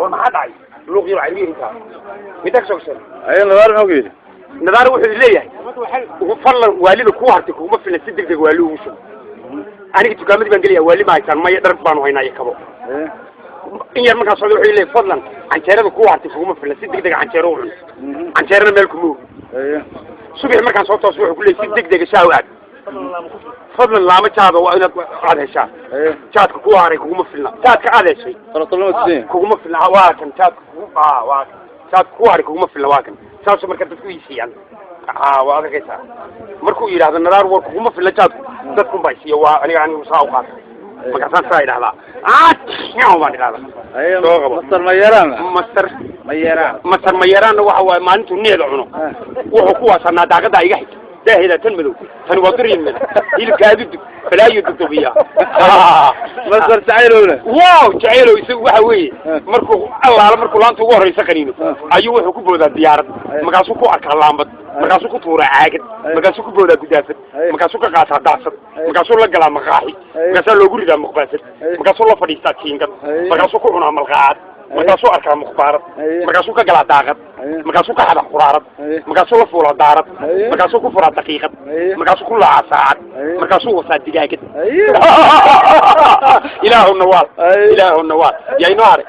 War maxaa dhacay? Luuq yar cariiri intaa midda ka soo gashan. Aye, Nadaar muxuu ku yidhi? Nadaar wuxuu leeyahay: "Fadlan, waalida kuu hartay kuguma filan, si degdeg waali ugu shubo." Aniga dukaamadii baan gelaya, waali ma haysaan? Maya, dhar baanu haynaa iyo kabo. In yar markaan socdo wuxuu leeyahay: "Fadlan, canjeerada kuu hartay kuguma filan, si degdeg canjeero u cun." Canjeerana meel kuma ogi. Subaxi markaan soo tooso wuxuu ku leeyahay: "Si degdega shaah u cab, fadlan, laamo jaada waa inaad aad heshaa." Jaadka ku haray kuguma filna, jaadka aad heshay kuguma filna. Waa kan jaadka kugu, waa kan jaadka ku haray kuguma filna, waa kan. Saasoo marka dadku iisiiyaan, waa adagaysaa. Markuu yidhahdo Nadaar: "War kuguma filna jaadku," dadkun baa isiiya. Waa aniga saa u qaata, markaasaan saa idhahdaa, baan idhahdaa. Soo qabo. Master Mayeraan. Master Mayeraan. Master Mayeraanna waxa waaye maalintuu needa cuno wuxuu ku waasanaa daaqadaa iga xig, daaheeda tan madow, tani waa duriin, hilibka aadu dug balaayo dugdubiya. Master Jacaylowna? Wow, Jacaylow isagu waxa weeye markuu allaala markuu laanta ugu horeysa qaniino ayuu wuxuu ku boodaa diyaarad, markaasuu ku arkaa laambad, markaasuu ku tuuraa caagad, markaasuu ku boodaa gudaafad, markaasuu ka qaataa daasad, markaasuu la galaa maqaaxi, markaasaa loogu ridaa muqbaasad, markaasuu la fadhiistaa jiingad, markaasuu ku cunaa malqaacad, markaasuu arkaa mukhbaarad, markaasuu ka galaa daaqad, markaasuu ka xada quraarad, markaasuu la fuulaa daarad, markaasuu ku furaa daqiiqad, markaasuu ku laacaa saacad, markaasuu wasaa digaagad. Ilaahu nawaal, ilaahu nawaal, yaa inoo haray.